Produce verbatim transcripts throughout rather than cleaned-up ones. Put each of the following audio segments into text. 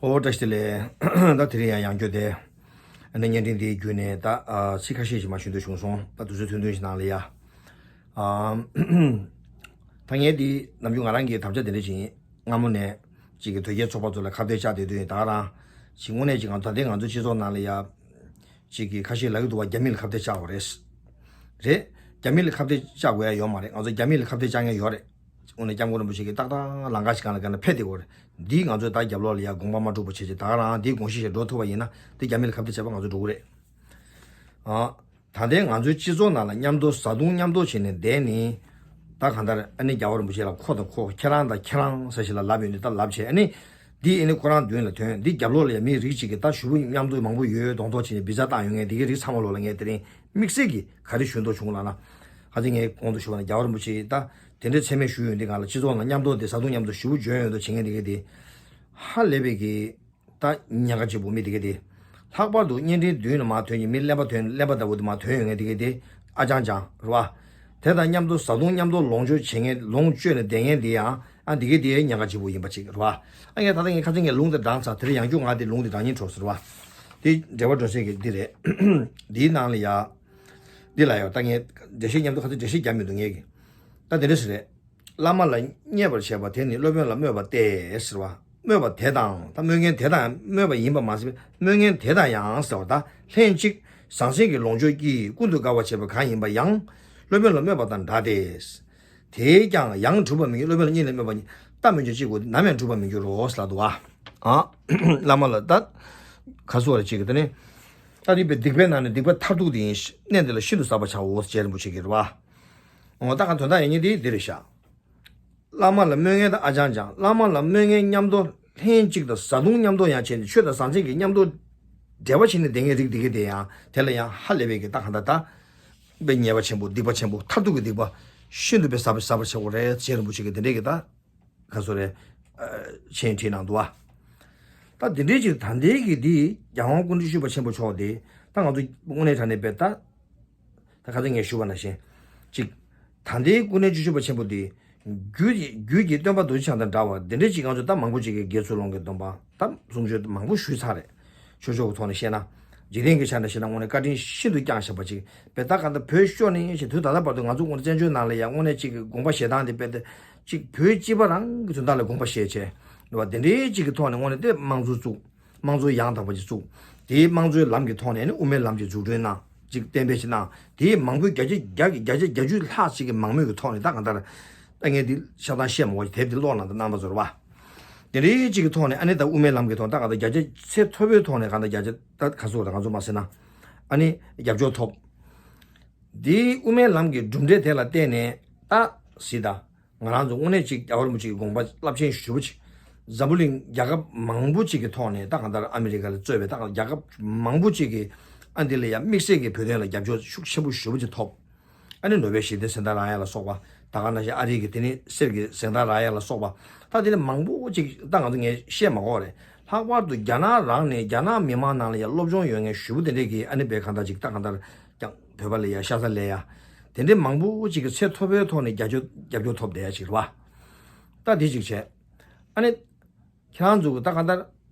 ཨོ་བཀྲ་ཤིས་བདེ་ལེགས། ད་དེ་རིང་ཡང་ཡང་བསྐྱར་དེ་ཨ་ནི་བརྙན་འཕྲིན་འདིའི་བརྒྱུད་ནས་ད་ཨ་ཚིག་ཁ་ཤས་ཤིག་མར་ཞུ་འདོད་བྱུང་སོང་། ད་དུས་ཚོད་ཐུང་ཐུང་ཞིག་ནང་ལ་ཡ། ཨ་ད་ངས་འདི་ནམ་རྒྱུན་ང་རང་གི་དམ་བཅའ་དེ་འདྲ་ཞིག་ཡིན། སྔ་མོ་ནས་ཅིག་གི་དོལ་རྒྱལ་ཚོགས་པ་ཚོ་ལ་ཁ་གཏད་བཅག་བསྡད་དུས་ཡིན། ད་ག་རང་ཞིག་དངོས་གནས་ཅིག་ང་ད་ལྟའི་ང་ཚོའི་སྤྱི་ཚོགས་ནང་ལ་ཡ་ཅིག་གི་ཁ་ཤས་ལབ་ཀྱི་འདུག་བ། རྒྱ་མི་ལ་ཁ་གཏད་བཅག་དགོས་རེད། རེད། རྒྱ་མི་ལ་ཁ་གཏད་བཅག་དགོས་ཡ་ཡོད་མ་རེད། ང་ཚོ་རྒྱ་མི་ལ་ཁ་གཏད་བཅག་མཁན་ཡོད་རེད། དངོས་གནས་སྐྱབས་མགོན་རིན་པོ་ཆེ་གིས་ཏག་ཏག་ལམ་ཁ་ཞིག་སྒང་ལ་སྒང་ལ་ཕེབས་བསྡད་ཡོད་རེད། འདིས་ང་ཚོས་ད་རྒྱབ་ལོགས་ལ་ཡ་དགོངས་པ་མ་འགྲུབ་པ་བྱས་བྱས། ད་ག་རང་འདིའི་དགོངས་གཞི་ཞིག་འགྲོ་ཐུབ་པ་ཡིན་ན་འདི་རྒྱ་མི་ལ་ཁ་གཏད་བཅག་པ་ང་ཚོ་འགྲོ་གི་རེད། ཨ། ད་ལྟའི་ང་ཚོའི་སྤྱི་ཚོགས་ནང་ལ་མཉམ་དུ་བཟའ་བཏུང་མཉམ་དུ་བྱས་ནས་བསྡད་ནས། ད་གང་ལྟར་ཨ་ནི་རྒྱལ་བ་རིན་པོ་ཆེ་ལ་ཁོ་དང་ཁོ། ཁྱེད་རང་དང་ཁྱེད་རང་ཟེར་ཞིག་ལ་ལབ་ཡོད་ནས་ད་ལབ་བྱས། ཨ་ནི་འདི་ཨ་ནི་ཁོ་རང་མདུན་ལ་ཐོན། འདི་རྒྱབ་ལོགས་ལ་ཡ་མི་རིགས་གཅིག་གིས་ད་ཞུ་བ་མཉམ་དུ་མང་པོ་ཡོད་མདོག་མདོག་བྱས་ནས་བི་ཛ་བཏང་ཡོད་མཁན་འདི་གའི་རིགས་ཚང་མ་ལོག་ལ་ངས་དེ་རིང་དམིགས་བསལ་གྱིས་ག་རེ་ཞུ་འདོད་བྱུང་ལབ་ན། ཁ་ཅིག་ངས་གོང་དུ་ཞུས་པ་ནང་རྒྱལ་བ་རིན་པོ་ཆེ་ད་དེ་འདྲའི་མཚན་སྨད་ཞུས་ཡོད་འདི་སྒང་ལ་སྤྱི་ཚོགས་ནང་མཉམ་དུ་དེ་བཟའ་བཏུང་མཉམ་དུ་ཞུ་བ་འཇོན་ཡོད་མདོག་བྱེད་མཁན་འདི་གའི་དེ་ཧ་ལས་པའི་གི་ད་ཉེན་ཁ་ཆེ་པོ་མི་དེ་ག་དེ། ལྷག་པར་དུ་བརྙན་འཕྲིན་མདུན་ལ་མར་ཐོན་གྱི་མི་གླེན་པ་ཐོན། གླེན་པ་ལྟ་བུ་དེ་མར་ཐོན་ཡོང་མཁན་དེ་ག་དེ་ཨ་ཅང་ཅང་རེད་བ། དེ་དང་མཉམ་དུ་བཟའ་བཏུང་མཉམ་དུ་ལོངས་སྤྱོད་བྱེད་མཁན། ལོངས་སྤྱོད་ནས་བསྡད་མཁན་དེ་ཡང་ཨ་དེ་ག་དེ་ཉེན་ཁ་ཆེ་པོ་ཡིན་པ་ཅིག་རེད་བ། ཨ་ངས་ད་ལྟ་ངས་ཁ་སང་ངས་ལུང་དེ་དྲངས་ཚར། དེ་རིང་ཡང་བསྐྱར་ང་དེ་ལུང་དེ་དྲང་སྙིང་བྲོ་ཟེར་བ། དེ་འབྲེལ་བ་འགྲོ་སའི་གི་འདི་རེད། འདིའི་ནང་ལ་ཡ། འདི་ལ་ཡ་ད་ངས་འགྲེལ་བཤད་མཉམ་དུ་ཁ་སང་འགྲེལ་བཤད་རྒྱབ་མི་འདུག་ངས་གི། ད་དེ་འདྲ་ཞིག་རེད། བླ་མ་ལ་མཉེས་པར་བྱེད་པ་དེ་ནི་སློབ་དཔོན་ལ་སྨོད་པ་སྟེ་ཟེར་བ། སྨོད་པ་དེ་དང་ད་སྨོད་མཁན་དེ་དང་། སྨོད་པ་ཡིན་པ་མ་ཟད་པའི་སྨོད་མཁན་དེ་དང་ཡང་ཟེར་བ། ད་ལྷན་ཅིག་ཟང་ཟིང་གི་ལོངས་སྤྱོད་ཀྱིས་ཀུན་ཏུ་དགའ་བར་བྱེད་པ་གང་ཡིན་པ་ཡང་སློབ་དཔོན་ལ་སྨོད་པ་དང་འདྲ་སྟེ། དེས་ཀྱང་ཡང་གྲུབ་པར་མི་འགྱུར། སློབ་དཔོན་ལ་མཉེས་ནས་སྨོད་པ་ཉིད་ལྟ་སྨོས་ཅན་གཅིག་གོ་ནམ་ཡང་གྲུབ་པར་མི་འགྱུར་རོ་ཟེར་ལབ་འདུག་བ། ཨ། བླ་མ་ལ་ད་ག་ཟེར་བ་རེད་ཅིག་གི་ད་ནི། ད་རིག་པའི་སྡིག་པའི་ནང་ནས་སྡིག་པ་མཐར་ཐུག་དེ་ཡིན། གནས་འདི་ལ་ཤིན་ཏུ་ཟབ་པར་བྱའོ་ཟེར་རྒྱལ་རིན་པོ་ཆེ་གིས་རེད་བ། འོ་ད་ག་དོན་དག་ཡིན་ཉིན་དེ་འདི་རེད་ཤག་བླ་མ་ལ་སྨོད་མཁན་དང་ཨ་ཅང་ཅང་། བླ་མ་ལ་སྨོད་མཁན་མཉམ་དུ་ལྷན་ཅིག་ཏུ་བཟའ་བཏུང་མཉམ་དུ་ཡང་བྱས་ནས་ཆོས་དང་ཟང་ཟིང་གིས་མཉམ་དུ་འབྲེལ་བ་བྱས་ནས་བསྡད་མཁན་རིགས་འདི་ག་དེ་ཡང་དེ་ལ་ཡང་ཧ་ལས་པའི་གི་ད་གང་ལྟར་ད་དཔེ་ཉེས་པ་ཆེན་པོ། སྡིག་པ་ཆེན་པོ། མཐར་ཐུག་གི་སྡིག་པ་ཤིན་ཏུ་དཔེ་ཟབ་པ་ཟབ་པ་ཆེ་བོ་རེད་ཟེར་རྒྱལ་རིན་པོ་ཆེ་གིས་དེ་འདྲའི་གི་ད་ག་ཟེར་རེད། མཆན་བྲིས་གནང་འདུག་བ། ད་དེ་འདྲའི་ཅིག་ད་ལྟའི་གི་འདི་རྒྱལ་དབང་སྐུ་ཕྲེང་བཅུ་བཞི་པ་ཆེན་པོ་མཆོག་དེ་ད་ང་ཚོ་དངོས་གནས་དྲང་གནས་དཔེ་ད། ད་ཁ་སང་ངས་ཞུས་པ་ནང་བཞིན་ཅིག་ད་ལྟའི་སྐུ་ཕྲེང་བཅུ་བཞི་པ་ཆེན་པོ་འདི་རྒྱུད་ཀྱི་རྒྱུད་ཀྱི་སྟོན་པ་རྡོ་རྗེ་འཆང་དང་འདྲ་བ་འདི་འདྲ་ཅིག་ང་ཚོ་ད་མང་པོ་ཅིག་གིས་དགེ་ཚུལ་སློང་གི་སྡོམ་པ། ད་གསུང་ཆོས་མང་པོ་ཞུས་ཚར་རེད། ཆོས་ཕྱོགས་ཀྱི་ཐོག་ནས་བཤད་ན། འཇིག་རྟེན་གྱི་ཆ་ནས་བཤད་ན་དངོས་གནས་བཀའ་དྲིན་ཤིན་ཏུ་བསྐྱངས་བཞག་པ་ཅིག་དཔེ་ད་ག་ད་བོད་ཤོར་ནས་ཞེས་དུས་ད་ལྟ་བར་དུ་ང་ཚོ་དངོས་གནས་བཙན་བྱོལ་ནང་ལ་ཡང་དངོས་གནས་ཅིག་གི་དགོངས་པ་བཞེས་སྟངས་དེ་དཔེ་ད་ཅིག་བོད་སྤྱི་པ་རང་གི་དོན་དག་ལ་དགོངས་པ་བཞེས་བྱས། འདུག་བ། དེ་འདྲའི་ཅིག་གི་ཐོག་ནས་དངོས་གནས་དེ་དམངས་གཙོ་བཙུགས། དམངས་གཙོ་ཡང་དག་པ་ཅིག་བཙུགས། དེའི་དམངས་གཙོའི་ལམ་གྱི་ཐོག་ནས་ནི་དབུ་མའི་ལམ་གྱི་འཛུགས་སྐྲུན་གནང་། ཅིག་གཏན་འབེབས་ཅིག་གནང་། དེའི་མང་པོའི་བརྒྱ་ཆ་བརྒྱ་གི་བརྒྱ་ཆ་བརྒྱད་ཅུ་ལྷག་ཅིག་གི་མང་མོས་ཀྱི་ཐོག་ནས་ད་གང་ལྟར། ད་ངས་འདི་ཆ་ཚང་བཤད་མ་དགོས། དེབ་འདི་ཀློག་གནང་དང་རྣམ་པ་ཚོར་བ། དེ་འདྲའི་ཅིག་གི་ཐོག་ནས་ཨ་ནི་ད་དབུ་མའི་ལམ་གྱི་ཐོག་ད་གང་ལྟར་བརྒྱ་ཆ་ཚད་མཐོ་པོའི་ཐོག་ནས་གང་ལྟར་བརྒྱ་ཆ་ད་ག་ཚོད་ད་ང་ཚོ་མ་ཟེར་ན། ཨ་ནི་རྒྱབ་སྐྱོར་ཐོབ། འདིའི་དབུ་མའི་ལམ་གྱི་གྲུབ་འབྲས་དེ་ལ་བརྟེན་ནས་ད་གཟིགས་དང་། ང་རང་ཚོ་དངོས་གནས་ཅིག་རྒྱལ་བ་རིན་པོ་ཆེ་གི་དགོངས་པ་རླབས་ཆེན་ཞེ་པོ་ཅིག་འཛམ་བུ་གླིང་རྒྱལ་ཁབ་མང་པོ་ཅིག་གི་ཐོག་ནས་ད་གང་ལྟར་ཨ་མི་རི་ཀ་ལ་གཙོས་པའི་ད་རྒྱལ་ཁབ་མང་པོ་ཅིག་གིས་ཨ་འདི་ལ་ཡང་དམིགས་བསལ་གྱི་བོད་དོན་ལ་རྒྱབ་སྐྱོར་ཤུགས་ཆེན་པོ་ཞེ་པོ་ཅིག་ཐོབ། ཨ་ནི་ནོ་བེལ་ཞི་བདེའི་གཟེངས་རྟགས་རག་ཡ་ལ་སོགས་པ། ད་ག་ནང་བཞིན་ཨ་རི་གི་དེ་ནི་གསེར་གྱི་གཟེངས་རྟགས་རག་ཡ་ལ་སོགས་པ། ད་དེ་ནི་མང་པོ་ཅིག་ད་ང་ཚོ་ངས་བཤད་མ་དགོས་རེད། ལྷག་པར་དུ་རྒྱ་ནག་རང་ནས་རྒྱ་ནག་མི་མང་ནང་ལ་ཡང་སློབ་སྦྱོང་ཡོད་མཁན་ཞེ་པོ་དེ་འདྲས་ཀྱིས་ཨ་ནི་བས་གང་ལྟར་ཅིག་ད་གང་ལྟར་ཀྱང་བོད་པ་ལ་ཡ་ཤ་ཚ་ལས་ཡ། དེ་འདྲའི་མང་པོ་ཅིག་གིས་ཚད་མཐོ་པོའི་ཐོག་ནས་རྒྱབ་སྐྱོར་རྒྱབ་སྐྱོར་ཐོབ་བསྡད་ཡ་ཅིག་རེད་བ། ད་འདི་ཅིག་བྱས། ཨ་ནི། ཁྱེད་རང་ཚོ་གི་ད་གང་ལྟར།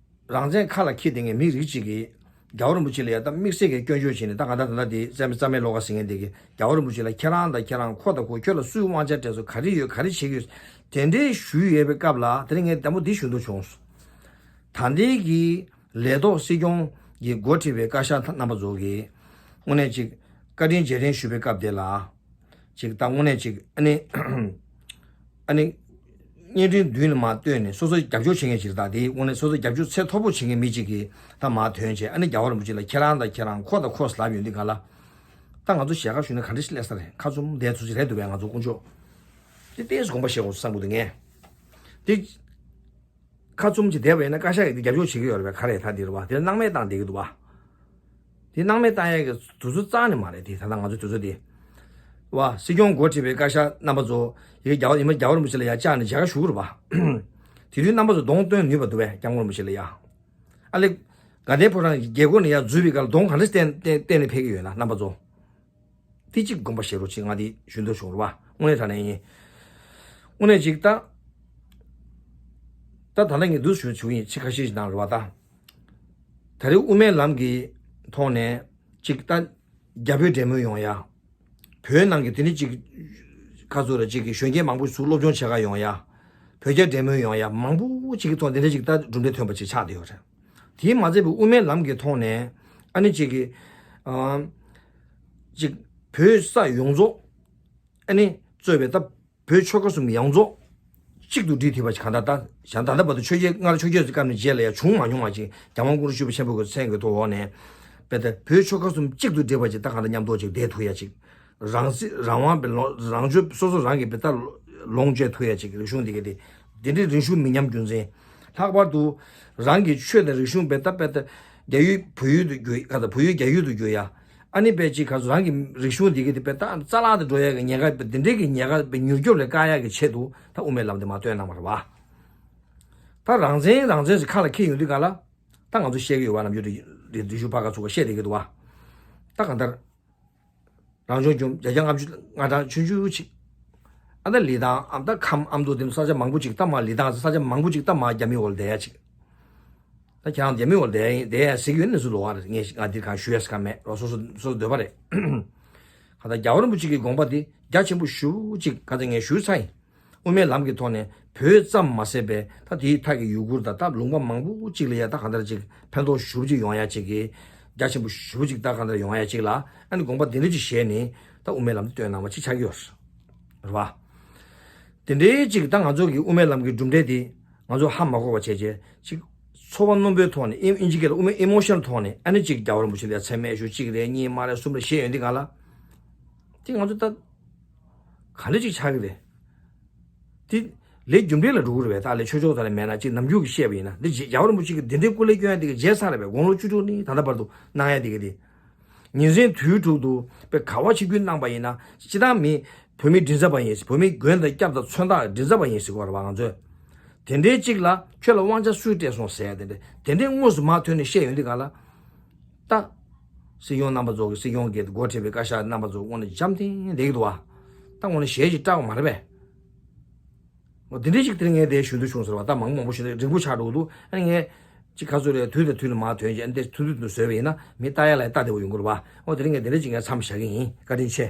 རང་བཙན་ཁ་ལ་འཁྱེར་བསྡད་མཁན་མི་རིགས་གཅིག་གིས། རྒྱལ་བ་རིན་པོ་ཆེ་ལ་ཡ་ད་དམིགས་བསལ་གྱི་སྐྱོན་བརྗོད་བྱས་ནས་ད་གང་ལྟར་ད་ལྟ་དེ་རྩ་མེད་རྩ་མེད་བློ་ཁ་ཟིན་མཁན་དེ་གིས་རྒྱལ་བ་རིན་པོ་ཆེ་ལ་ཁྱེད་རང་དང་ཁྱེད་རང་ཁོ་དང་ཁོ་ཁྱོད་ལ་སུའི་དབང་ཆ་སྤྲད་སོང་། ག་རེ་ཡོད། ག་རེ་བྱེད་ཀྱི་ཡོད། དེ་འདྲའི་ཞུས་ཡོད་པའི་སྐབས་ལ་དེ་རིང་ངས་དང་པོ་འདི་ཞུ་འདོད་བྱུང་། ད་ལྟའི་གི་ལས་ཐོག་སྲིད་སྐྱོང་གི་འགོ་ཁྲིད་པའི་བཀའ་ཤག་རྣམ་པ་ཚོ་གིས་དངོས་གནས་ཅིག་བཀའ་དྲིན་རྗེས་དྲན་ཞུ་བའི་སྐབས་དེ་ལ། ཅིག་ད་དངོས་གནས་ཅིག་ཨ་ནི། ཨ་ནི། བརྙན་འཕྲིན་མདུན་ལ་མར་བཏོན་ནས་སོ་སོ་རྒྱབ་སྐྱོར་བྱེད་མཁན་ཅིག་རེད། ད་དེ་དངོས་གནས་སོ་སོ་རྒྱབ་སྐྱོར་ཚད་མཐོ་པོ་བྱེད་མཁན་མི་ཅིག་གིས་ད་མར་ཐོན་བྱས་ཨ་ནི་རྒྱལ་བ་རིན་པོ་ཆེ་ལ་ཁྱེད་རང་དང་ཁྱེད་རང་ཁོ་དང་ཁོ་ལབ་ཡོང་དུས་ག་ལ། ད་ང་ཚོ་ཞལ་ཁ་ཞུས་ན་ག་འདྲ་ཞིག་སླེབས་ས་རེད། ཁ་བཙུམ་བསྡད་ཐུབ་ཀྱི་རེད་འདུག་པས་ང་ཚོ་དཀོན་མཆོག་དེ་ཏོག་ཙམ་དགོངས་པ་བཞེས་དགོས་བསམ་གྱི་འདུག་ངས། དེ། ཁ་བཙུམ་གྱི་བསྡད་པ་ཡིན་ན་བཀའ་ཤག་གིས་འདི་རྒྱབ་སྐྱོར་བྱེད་ཀྱི་ཡོད་རེད་པས། ག་རེ་ད་འདི་རེད་པ། དེ་སྣང་མེད་བཏང་བསྡད་ཀྱི་འདུག་པ། དེ་སྣང་མེད་བཏང་ཡས་ཀྱི་དུས་ཚོད་རྩ་ནས་མ་རེད། དེ་ད་ལྟ་ང་ཚོའི་དུས་ཚོད་དེ། བ། སྲིད་སྐྱོང་འགོ་ཁྲིད་པའི་བཀའ་ཤག་རྣམ་པ་ཚོ། ཡི་གེ་རྒྱལ་བ་ཡིན་པ་རྒྱལ་བ་རིན་པོ་ཆེ་ལ་ཡར་བཅར་ནས་མཇལ་ཁ་ཞུ་གི་རེད་པ། དེ་དུས་རྣམ་པ་ཚོ་གདོང་སྟོན་ནུས་པ་འདུག་པས་སྐྱབས་མགོན་རིན་པོ་ཆེ་ལ་ཡ། ཨ་ལེ། དགའ་ལྡན་ཕོ་བྲང་གི་རྒྱལ་སྒོ་ནས་ཡར་འཛུལ་བའི་སྐབས་ལ་གདོང་ག་འདྲ་བསྟན་བསྟན་བསྟན་ནས་ཕེབས་ཀྱི་ཡོད་ན་རྣམ་པ་ཚོ། དེ་གཅིག་དགོངས་པ་བཞེས་རོགས་གྱིས། ང་དེ་ཞུ་འདོད་བྱུང་རེད་པ། དངོས་གནས་དྲང་གནས་ཡིན། དངོས་གནས་གཅིག་ད། ད་ད་ལྟ་ངས་འདུག་ཞུ་ཞུ་ཡིན། ཕྱི་ཁ་ཤས་ཤིག་ནང་རེད་བ། ད་ད་རེས་དབུ་མའི་ལམ་གྱི་ཐོག་ནས་ཅིག་ད་རྒྱ་བོད་འབྲེལ་མོལ་ཡོང་ཡ། བོད་ནང་གི་དེ་ནི་ཅིག་ཁ་ཚུར་ཅིག་གི་གཞོན་སྐྱེས་མང་པོ་ཚུར་སློབ་སྦྱོང་བྱེད་ག་ཡོང་ཡ། བོད་རྒྱ་འབྲེལ་མོལ་ཡོང་ཡ་མང་པོ་ཅིག་གི་ཐོག་དེ་འདྲ་ཅིག་ད་གྲུབ་འབྲས་ཐོན་པ་ཅིག་ཆགས་བསྡད་ཡོད་རེད། དེ་མ་ཚད་པའི་དབུ་མའི་ལམ་གྱི་ཐོག་ནས་ཨ་ནི་ཅིག་གི་ཨ་ཅིག་བོད་ས་ཡོངས་རྫོགས་ཨ་ནི་གཙོས་པའི་ད་བོད་ཆོལ་ཁ་གསུམ་ཡོངས་རྫོགས་གཅིག་ཏུ་སྒྲིལ་ཐུབ་པ་ཞིག་གང་ལྟར་ད་གཞན་ད་ལྟ་བར་དུ་ཆོས་རྒྱལ་སྔར་ཆོས་རྒྱལ་གྱི་སྐབས་ནས་རྗེས་ལ་ཡང་བྱུང་མ་མྱོང་བ་ཅིག་རྒྱལ་དབང་ཀུན་རིག་ཆེན་པོ་གི་མཚན་གྱི་ཐོག་འོག་ནས་དཔེ་ད་བོད་ཆོལ་ཁ་གསུམ་གཅིག་ཏུ་སྒྲིལ་བ་ཅིག་ད་གང་ལྟར་མཉམ་དུ་ཅིག་བསྡད་ཐུབ་ཡ་ཅིག་རང་སྲིད་རང་དབང་དཔེ་ལོ་རང་ཆོས་སོ་སོ་རང་གི་དཔེ་ད་ལོངས་སྤྱོད་ཐུབ་ཡ་ཅིག་རིག་གཞུང་འདི་ག་དེ་འདི་འདྲའི་རིག་གཞུང་མི་ཉམས་རྒྱུ་མཚན། ལྷག་པར་དུ་རང་གི་ཆོས་དང་རིག་གཞུང་དཔེ་ད་དཔེ་ད་རྒྱ་ཡུལ་བོད་ཡུལ་དུ་བསྒྱུར་ག་ད་བོད་ཡུལ་རྒྱ་ཡུལ་དུ་བསྒྱུར་ཡ། ཨ་ནི་དཔེ་ཅིག་ག་ཚོད་རང་གི་རིག་གཞུང་འདི་ག་དེ་དཔེ་ད་རྩ་བརླག་ཏུ་འགྲོ་ཡ་གི་ཉེན་ཁ་དཔེ་འདི་འདྲའི་གི་ཉེན་ཁ་དཔེ་མྱུར་སྐྱོབ་ལས་བཀག་ཡ་གི་ཆེད་དུ་ད་དབུ་མའི་ལམ་དེ་མར་བཏོན་གནང་བ་རེད་བ། ད་རང་བཙན་རང་བཙན་ཟེར་ཁ་ལ་འཁྱེར་ཡོང་དུས་ག་ལ། ད་ང་ཚོ་བཤད་ཀྱི་ཡོད་བ། ནམ་རྒྱུན་རེ་རེ་ཞུ་ཕར་ཁ་ཚུར་ཁ་བཤད་བསྡད་ཀྱི་འདུག་བ། ད་གང་ལྟར། རང་བྱུང་ལྗོངས་བརྒྱ་ཆ་ལྔ་བཅུ་ལྔ་གྲངས་ཆུང་ཆུང་ཅིག་ཨ་ད་ལི་ཐང་ཨ་ད་ཁམས་ཨ་མདོ་དེ་ས་ཆ་མང་པོ་ཅིག་ད་མར་ལི་ཐང་ས་ཆ་མང་པོ་ཅིག་ད་མར་རྒྱ་མིའི་འོག་ལ་བསྡད་ཡ་ཅིག་ད་ཁྱེད་རང་རྒྱ་མིའི་འོག་ལ་བསྡད་ཡ་ཡིན་བསྡད་ཡ་ཟེར་གྱི་ཡོད་ནི་སུ་ལོ་བ་རེད། ངས་ང་འདིར་གང་ཞུ་ཡ་ཟེར་ག་མེད་རོ། སོ་སོ་སོ་སོ་འདོད་པ་རེད། ཁ་ད་རྒྱལ་བ་རིན་པོ་ཆེ་གི་དགོངས་པ་དེ་རྒྱ་ཆེན་པོ་ཞེ་པོ་ཅིག་ག་ཚོད་ངས་ཞུས་ཚར་ཡིན། དབུ་མའི་ལམ་གྱི་ཐོག་ནས་བོད་ཙམ་མ་ཟད་པའི་ད་དེའི་མཐའ་གི་ཡུ་གུར་དང་ད་ལུང་པ་མང་པོ་ཅིག་ལ་ཡ་ད་གང་ལྟར་ཅིག་ཕན་ཐོགས་ཞེ་པོ་ཅིག་ཡོང་ཡ་ཅིག་གི་རྒྱ་ཆེན་པོ་ཞེ་པོ་ཅིག་ད་གང་ལྟར་ཡོང་ཡ་ཅིག་ལ་ཨ་ནི་དགོངས་པ་འདི་འདྲ་ཅིག་བཞེས་ནས་ད་དབུ་མའི་ལམ་དུ་བཏོན་གནང་བ་ཅིག་ཆགས་ཀྱི་ཡོད་རེད་བ། དེ་འདྲའི་ཅིག་ད་ང་ཚོ་གི་དབུ་མའི་ལམ་གྱི་གྲུབ་འབྲས་དེ་ང་ཚོ་ཧ་མ་གོ་བ་བྱས་བྱས་ཅིག་ཚོར་བ་རྣོན་པོའི་ཐོག་ནས་ཨིན་ཨིན་ཇི་སྐད་ལ་དབུ་མའི་ཨི་མོ་ཤན་ཐོག་ནས་ཨ་ནི་ཅིག་རྒྱལ་བ་རིན་པོ་ཆེ་ལ་མཚན་སྨད་ཞུ་གཅིག་རེད་གཉིས་མ་རེད་གསུམ་རེད་བཤད་ཡོང་དུས་ག་ལ། དེ་ང་ཚོ་ད་ག་འདྲ་ཅིག་ཆགས་ཀྱི་རེད། དེ་ལས་རྒྱུ་འབྲས་ལ་འགྲོ་གི་རེད་པས། ད་ལས་ཆོས་ཕྱོགས་དག་ལ་མེད་ན་ཅིག་ནམ་རྒྱུན་གྱི་བཤད་པ་ཡིན་ན་འདི་རྒྱལ་བ་རིན་པོ་ཆེ་གིས་འདི་འདྲའི་སྐུ་ལས་སྐྱོན་ཡ་དེ་ག་བརྗེད་ཚར་རེད་པས། དགུང་ལོ་བཅུ་དྲུག་ནས་ད་ལྟ་བར་དུ་གནང་ཡ་དེ་ག་དེ། ཉིན་མཚན་དུས་དྲུག་ཏུ་དཔེ་ག་བ་ཆིབས་བསྒྱུར་གནང་པ་ཡིན་ན་སྤྱིར་བཏང་མི་བོད་མི་མགྲིན་ཚབ་པ་ཡིན་ཟེར། བོད་མི་མགོན་དང་སྐྱབས་དང་མཚོན་རྟགས་མགྲིན་ཚབ་པ་ཡིན་ཟེར་གོ་རེད་པ་ང་ཚོས། དེ་འདྲའི་གཅིག་ལ་ཁྱོད་ལ་དབང་ཆ་སུས་སྤྲད་སོང་ཟེར་ཡ་དེ་འདྲ་དེ་འདྲའི་དངོས་སུ་མར་ཐོན་ནས་བཤད་ཡོང་དུས་ག་ལ། ད། སྲིད་སྐྱོང་རྣམ་པ་ཚོ་གི་སྲིད་སྐྱོང་གི་འགོ་ཁྲིད་པའི་བཀའ་ཤག་རྣམ་པ་ཚོ་དངོས་གནས་འཇམ་ཐིང་བསྡད་ཀྱི་འདུག་བ། ད་དངོས་གནས་ཞེ་ཅིག་སྐྲག་པ་མ་རེད་པས། འོ་དེ་འདྲའི་ཞིག་དེ་རིང་ངས་དེ་ཞུ་འདོད་བྱུང་ཟེར་བ། ད་མང་པོ་མང་པོ་ཞུ་འདོད་རིང་པོ་ཆགས་འགྲོ་གི་འདུག་ཨ་ནི་ངས་ཅིག་ཁ་ཚོད་རེ་དུས་དང་དུས་ལ་མར་ཐོན་རྗེས་ཨ་ནི་དེ་ཐུང་ཐུང་དུ་བཟོས་པ་ཡིན་ན་མི་ལྟ་ཡ་ལ་ལྟ་བདེ་པོ་ཡོང་གི་རེད་བ། འོ་དེ་རིང་ངས་དེ་འདྲ་ཅིག་ངས་མཚམས་བཞག་གི་ཡིན། བཀའ་དྲིན་ཆེ།